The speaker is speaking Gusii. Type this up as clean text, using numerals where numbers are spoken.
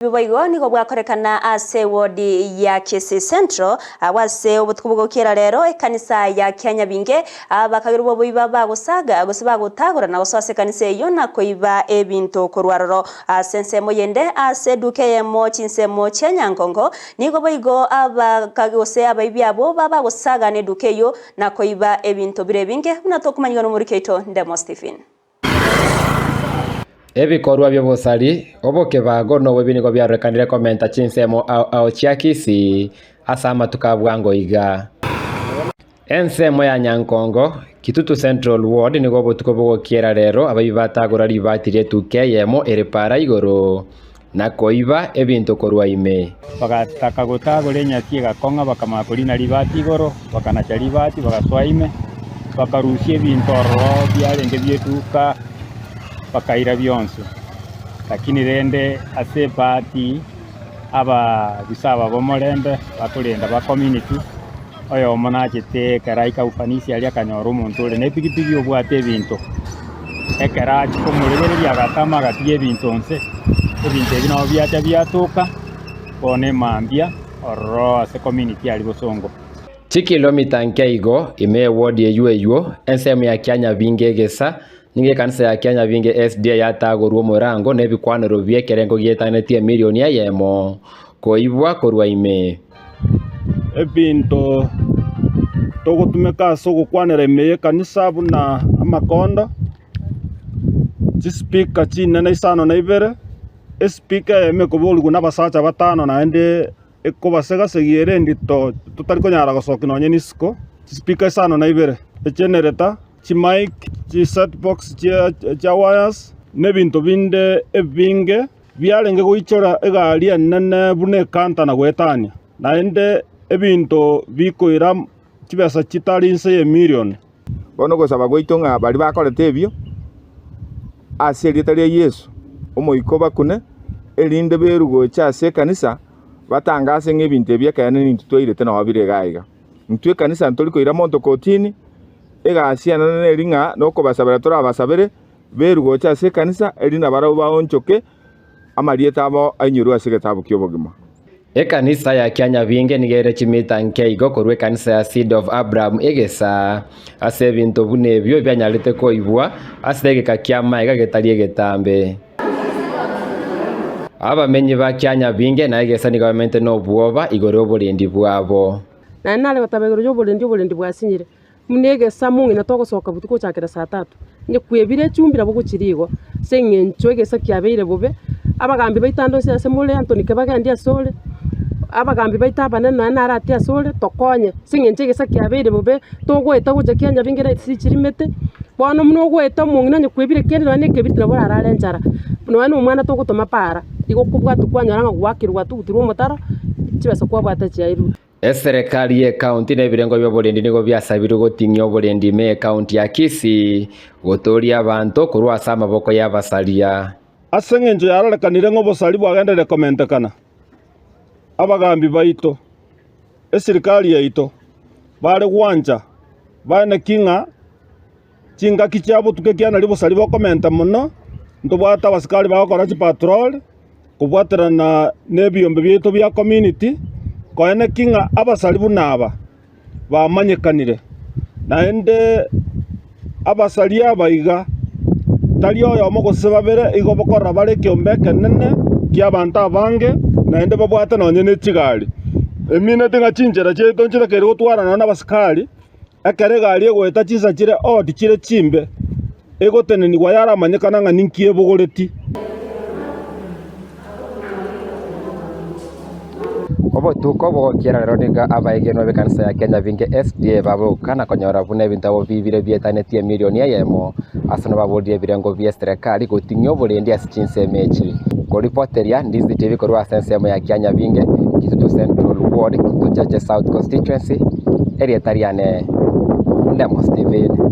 Oboibi boigo nigo bwakorekana ase ewodi ya Kisii Central, agwo ase obotuko bogokiera rero ekanisa ya Kianyabinge, abakagerwa b'oboibi abagosaga gose bagotagora na gosoa ase ekanisa eyio na koiba ebinto korwa aroro. Ase ensemo yende ase eduka eyemo chinsemo chia Nyangongo, nigo boigo abaka gose abaibi abwo babagosaga neduka eyio na koiba ebinto bire ebinge buna tokomanyigwa nomoriki oito Ndemo Stephen. Ebikorwa bi'obosari, obokebago, na oboibi nigo biarorekanire komenta chinsemo ao ao chia Kisii ase amatuko a bwango iga. Ensemo ya Nyankongo, Kitutu Central Ward nigo obotuko bogokiera rero abaibi batagora ribati ri'etuka eyemo ere para igoro na koiba ebinto korwa ime. Bagataka gotagora enyasi egakong'a, bakamanya korina ribati igoro, bakanacha ribati, bagasoa ime, bakarusia ebinto ororo biarenge bi'eduka, bakaira bionsi. Lakini rende ase ebahati ababisa aba b'omorembe bakorenda ba community, oyomo nachete ekero aika ufanisi aria akanyora omonto ore nepigipigi obwate ebinto. Ekero achia komoregereria agatama agatiga ebinto nse, ebinto ebi nabo biacha biatoka, bono emambia ororo ase community aria bosongo. Chikilomita nke igo ime y'ewodi eywo eywo, ensemo ya Kianyabinge egesa, nigo ekanisa ya Kianyabinge SDA yatagorwa omorango na ebikwanero bi'ekerengo gietanetie emilioni eyemo koibwa korwa ime. Ebinto togotumeka ase ogokwanera ime y'ekanisa buna amakondo, chispeaker chinene isano na ibere, espeaker eyemo ekoborigwa na abasacha batano naende ekobasegasegia ere endito totari konyara gosokia nonye na isiko, chispeaker isano na ibere, egenerator, chimic, chisetbox chia wires, na ebinto binde ebinge. Biarenge goichora egari enene buna ekanta na goetania, naende ebinto bikoira chibesa chitari inse y'emilioni. Bono ogosaba gwaito ng'a baria bakorete ebio ase erieta ria Yeso, Omoika obakune, erinde berwe gocha ase ekanisa, batangase ng'a ebinto ebi ekeene nintwe twairete nao bire iga iga. Intwe ekanisa ntori koira monto kotini, egasi enene neri ng'a nokobasabera torabasabere, Berwe gocha ase ekanisa, erio nabarabwo baonchoke, amarieta abo ainyorwe ase egetabu ki'obogima. Ekanisa ya Kianyabinge nigo ere chimita nke igo korwa ekanisa ya Seed of Abraham egesa, ase ebinto buna ebio bianyarete koibwa ase egeka ki'amaega getari egetambe. Abamenyi ba Kianyabinge na egesa nigo bamenyete nobwoba igoro y'oborendi bwabo. Naende nare goteba igoro y'oborendi, oborendi bwasinyire. Buna egesa mong'ina togosoka botuko gochakera saa tatu, onye kwebire echumbi nabo ogochiria igo, ase eng'encho egesa kiabeire bobe, abagambi baito ande onsi ase more Anthony Kebagendi ase ore, abagambi baito abanene nonya nare atia ase ore, tokonye, ase eng'encho egesa kiabeire bobe, togoeta gocha kianyabinge lights chirimete, bono buna ogoeta omong'ina onye kwebire kende nonya na ekebiriti nabo orarare enchara, nonya na omwana togotoma para, igo okobwatwa kwanyora ng'a gwakirwe gwatugutirwe omotaro, chibesa kwabwate chiairwe. Eserekari y'Ekaunti na ebirengo bi'oborendi nigo biasabirwe goting'ia oborendi ime y'Ekaunti ya Kisii, gotooria abanto korwa ase amaboko y'abasaria. Ase engencho yarorekanire ng'a obosari bwagenderire komentekana, abagambi baito, esirikari yaito, bare gwancha baeneki ng'a chingaki chia botuko ekiagera nario obosari bokomenta mono, ntobwate abasikari bagokora chipatrol, kobwaterana nebiombe biaito bia community, koeneki ng'a abasari buna aba bamanyekanire. Naende abasari aba iga, tari oyomo gose babere, igo bokorora bare ekiombe ekenene ki'abanto abange, naende babwate nonye ne chigari. Emineti ng'a chinchera chiaito nchitakeire gotwara nonye na abasikari. Ekero egari egoeta chinsa chire odd chire chimbe, egotenenigwa yaramanyekana ng'a ninki ebogoreti. Obotuko bogokiera rero nigo abaegenwa b'ekanisa ya Kenya Binge SDA baboka na konyora buna ebinto abo bibire bietanetie emilioni eyemo ase nababorire ebirengo bi'eserekari goting'ia oborendi ase chinsemo echi. Koripoteria Ndizi TV korwa ase ensemo ya Kianyabinge, Kitutu Central Ward, Kitutu Chache South Constituency, erieta riane Ndemo Stephen.